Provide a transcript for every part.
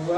Yie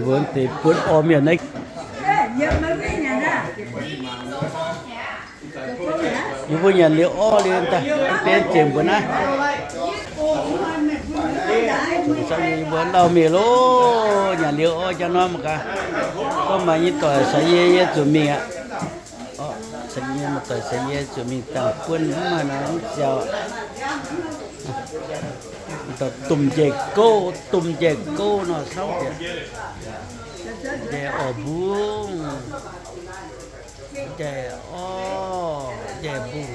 mbuo deix buonv orv mienh naaiv. Yie mbuo nyanc liuz orv liuz daaih, benx zienc mbuo naaiv. Yie mbuo lauh mienh loh, nyanc liuz orv jangv norm gaax. Gorngv maaih nyei doic sai yie, yie zuqc mingh aqv. Orv, sai yie, maaih doic sai yie zuqc mingh dangh buonv mv maaih nor mv ziaux. Domh njaih gouv, domh njaih gouv nor sauv bieqc. Njaih orv mbungv. Njaih orv, njaih mbungv,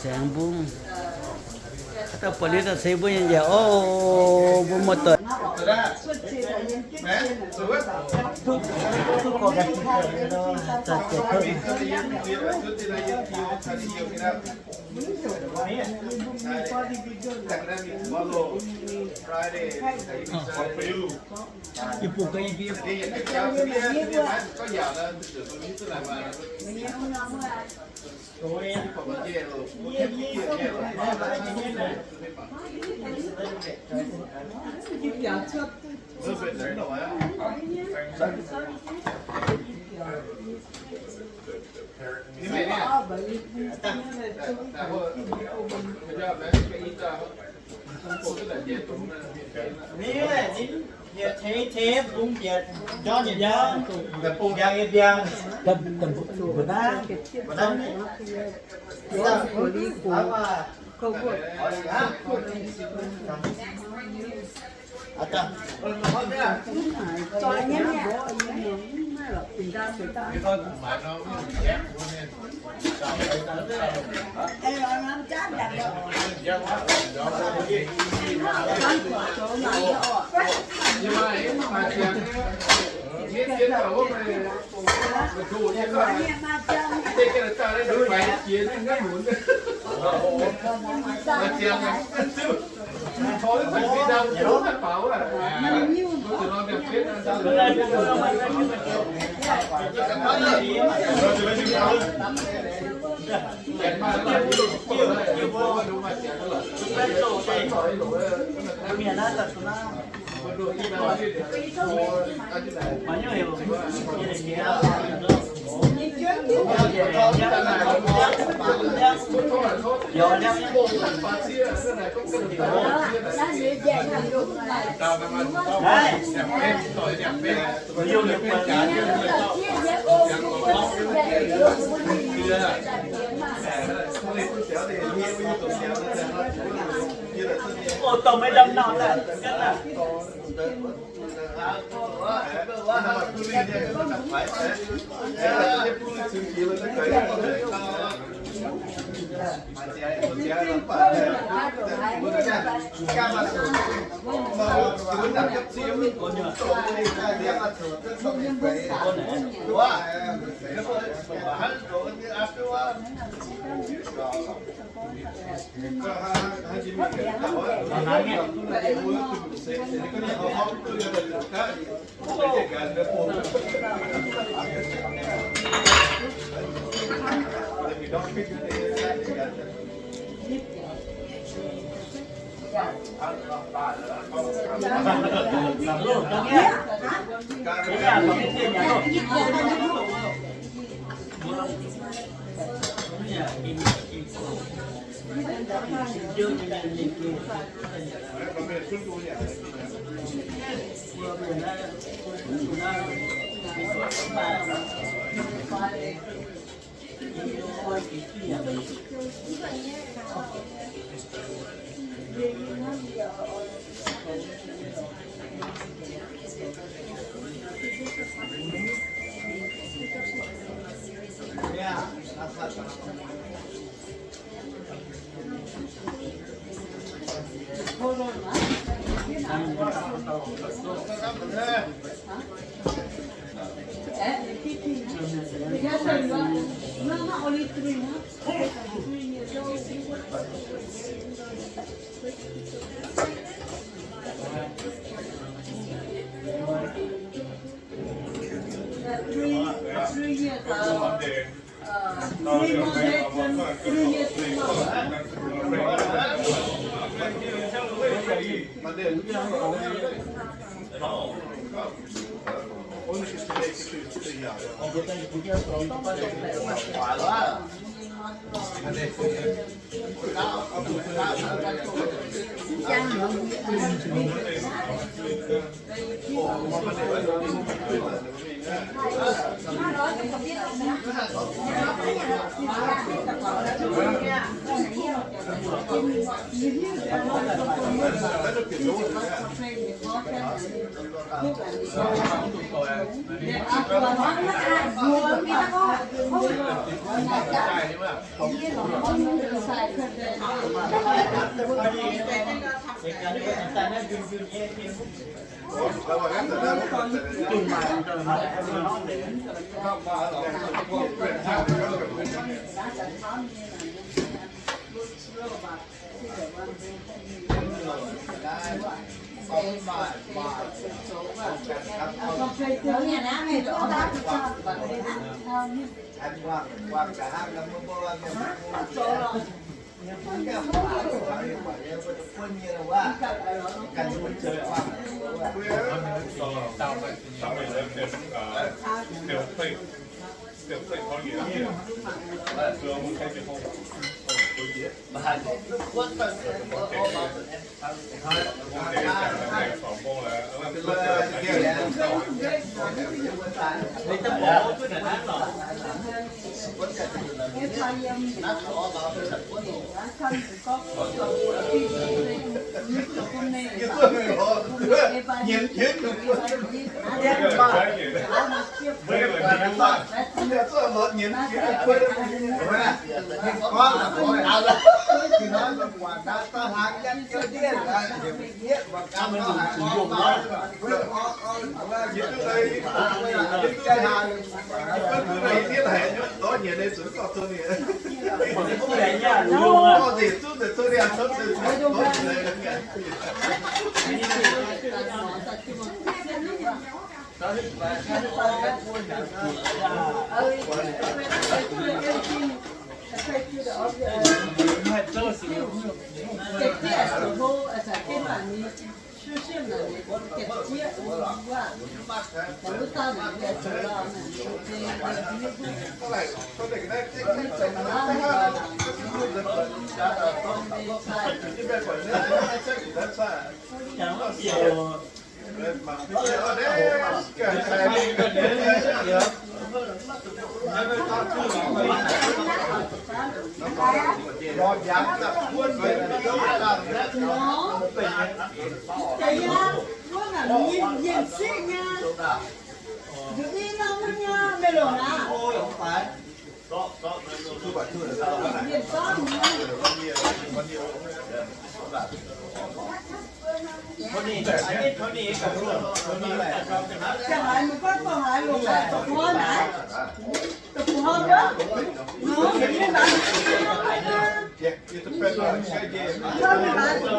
saengx mbungv. Haaix dauh buatc liuz daaih se mbuo nyei njaih orv, mbuo muoz-doic.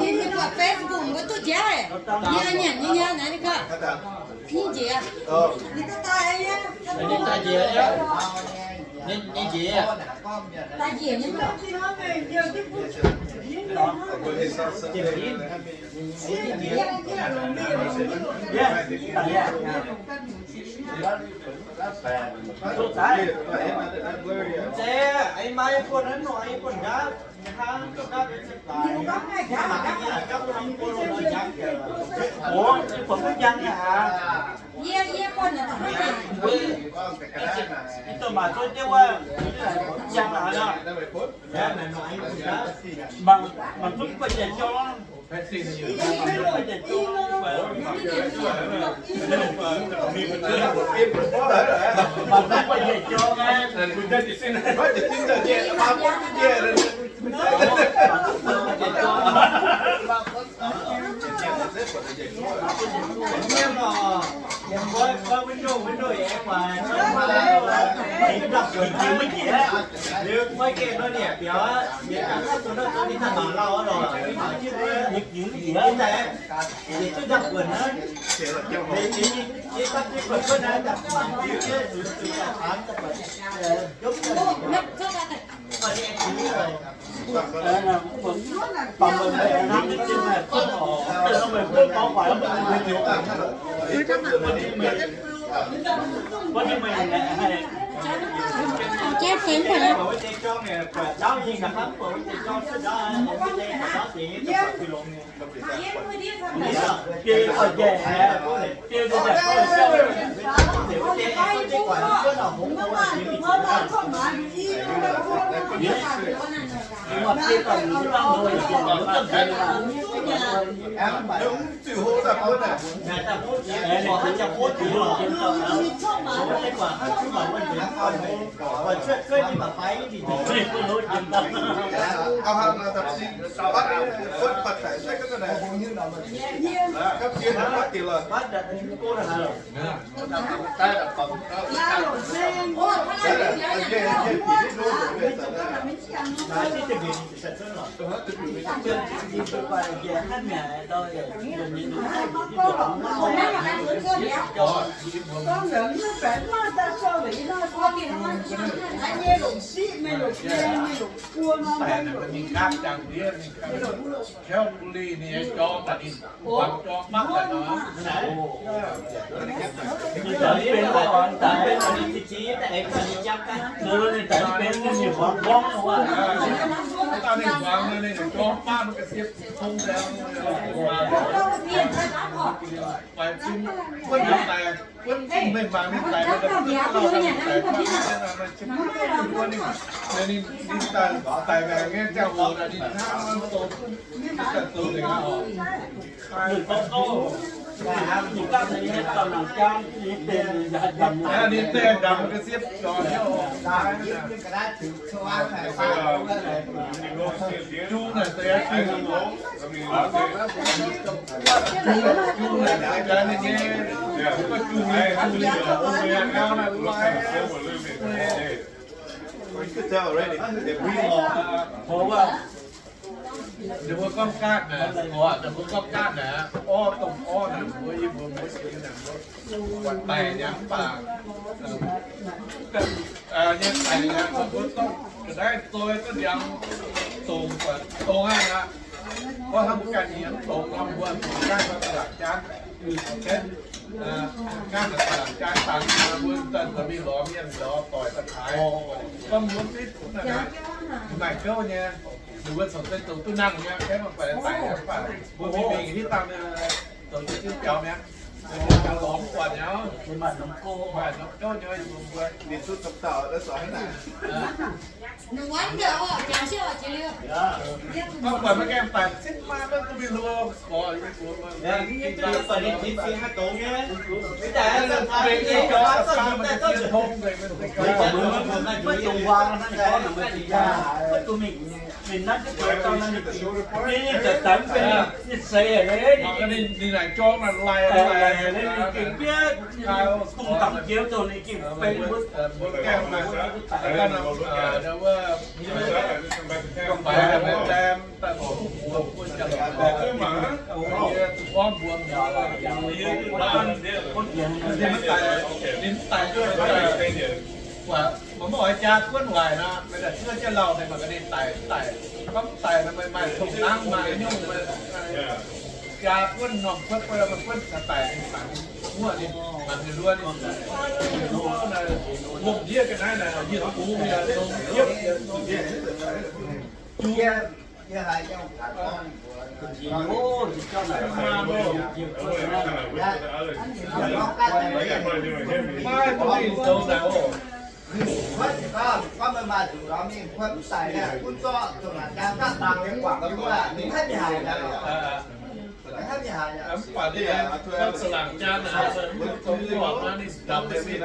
Yie buatc Facebook mbuo duqv njiec, yie nyanc nyei nyanc naaiv, ninh gorngv, ninh njiec, ninh daaih njiec, daaih njiec nyei. Yie, yie buatc naaic, mangc, mangc duqv buatc jiex jauv. Ninh deix ndamc ga'siepv Ninh mbuo gorngv gaatv naaic, ninh mbuo gorngv gaatv naaic, orv dongh orv naaic, mbuo yie mbuo mbuo sienx naaic, mbuo buatc daic nyei mv baac, nyei daic nyei, mbuo gorngv ga'naaiv zoi duqv ndiangx dongc, dongh aqv. Gorngv hnangv mbuo ganh nyei dongc nor, mbuo ganh mbuo laangc jaan, ganh laangc jaan dangx, mbuo daaih mingh lorz mienh lorz doic daaih taaix. Gorngv mbuo mv maaih gouv nyei, ninh mbuo corc se zoux duqv nangh nyei, aengx mv baac daic mv baac mbuo mingh mingh hitv dangh zoux jienv biaux mi'aqv. Lorz mv buatc nyei, maaih norm gouv nyei mbuo, ninh duqv domh dauh, mv buatc maiv gaengh daic, cingv maa maiv duqv mingh hlo, gorx, ninh naaic jorng naaic lai, lai, ninh gengh mbietv, dungx dangx jiex dongh ninh gengh benx mbuo, mbuo gaengh maaih, wuov, mbuo baix maaih baeng daaih, mbuo, mbuo jangx, mbuo, mbuo, mbuo, mbuo, ninh mv daic, ninh mv daic, mv baac maiv oix jaa buonv waaic nor, meih daaih zuov jienv lauh deix mangc gaax ninh daic mv daic. Gorngv mv daic nor, meih maaih tongx nangv maaih nyungc, jaa buonv norm kuotv, buonv daic, muoqv ninh, mangc ninh luo ninh, lomh ndiev ga'naaiv naaic, yietc bungx yaac longx jiepv. Maiv duqv mingh zoux naaic oc. Mv baac ninh gorngv za'laangc jaan naaic, mv dungx guangc naaiv ninh ndamc mingh.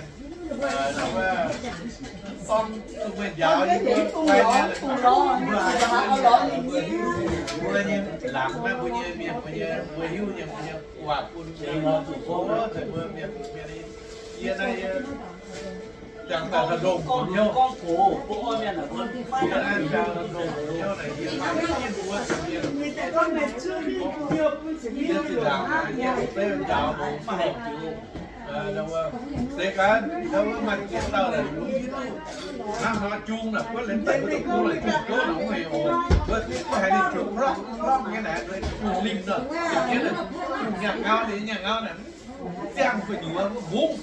mienh, sorng duqv mbuo njaaux nyei, mbuo nyei, mbuo nyei laangz naaiv, mbuo nyei mienh, mbuo nyei, mbuo hiuv nyei, mbuo nyei waac bun mbuo, mbuo mienh, mienh, yie naaiv yie Jangx daaih ndongc hnyouv. Seix gaax, wuov maaih ziex dauh naaic, lungh hiuv duqv hnangv nor jung naaic, wuov liemh daaih wuov deix kuv naaic, jung gouv naaic, wuov haiz oc, wuov haih ninh jung hlopv hlopv nyei naaic, jung limh nor, jung nyaanh ngau, ninh nyaanh ngau naaic, ziangh gu'nyuoz wuov mbungv.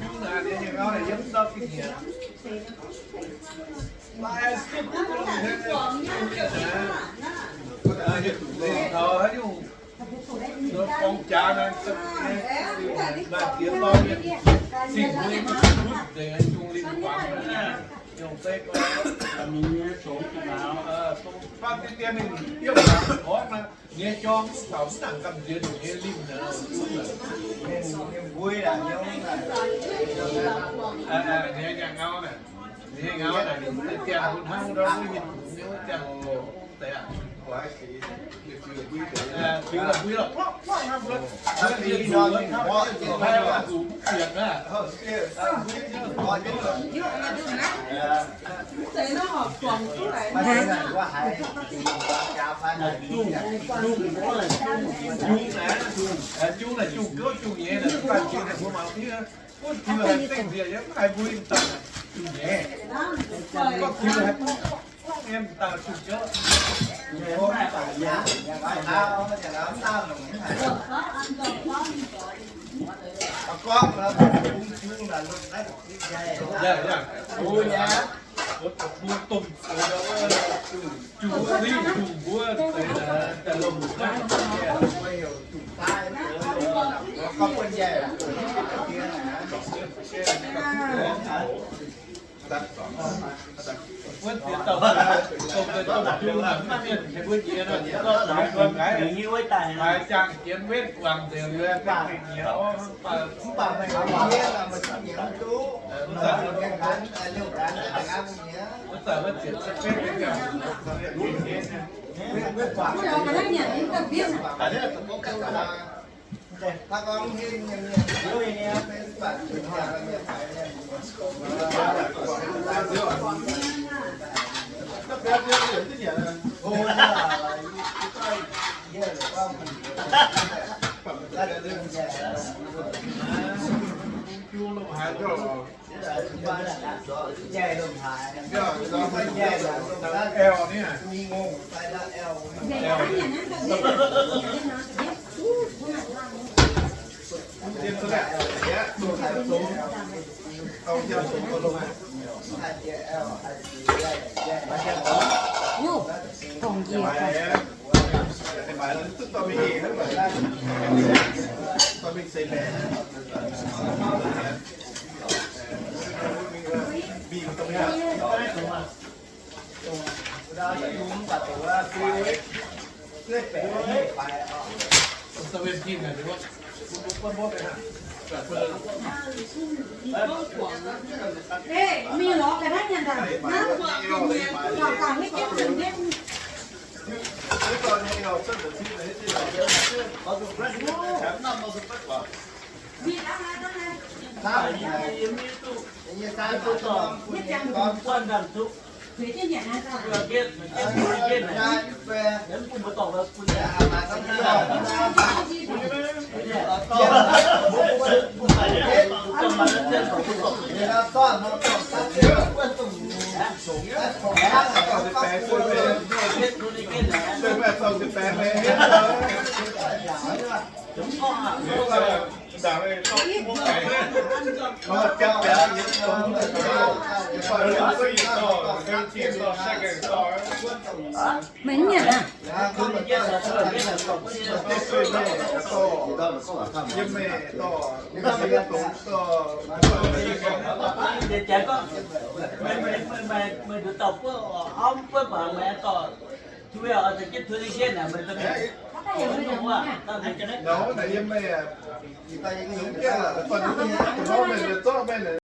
Jung naaic, ninh nyaanh ngau naaic yiem ndortv ga'nyiec. Taux haaix nyungc gorngv jaax naaiv, maaih ziex dauh mienh, cing-mbuo maiv zuqc butv nzengc, jung limh guangc naaiv, yungh zeiv gorngv, baav deix dien ninh yiem guangc orv naaiv, nyei jorm mv taux mv nangc gamh nziex nyei limh naaic, nyei nyaanh ngau naaic, nyei ngau naaic, ziangh bun hnangv ndau wuov nyei, ziangh deix aqv. Ziux la'mbui la'plorqv plorqv hnangv wuov, wuov liemh zuqc wuov hnangv, zuqc mv bieqc aqv. Jung, jung, jung, jung naaic, jung naaic jung gouv jung nyei naaic, mv baac jung naaic mbuo mangc mv hiuv. Wuov tiux haiz zengv nzieqc yaac mv haih mbui daaih, jung nyei. Gorngv tiux haiz gorngv nyei daaih jung gouv. Yaac, yaac, mbuo domh, jung, jung mbuo daaih longc, wuov deix dauh, dongh deix domh jung naaic, mv maaih mienh tengx mbuo jiex nor, jiex dauh laaix nzuonx gaax, laaix jangx jienv wetv guangc nzengc, mv baac, mv baac meih mbuo Maiv nyanc aqv.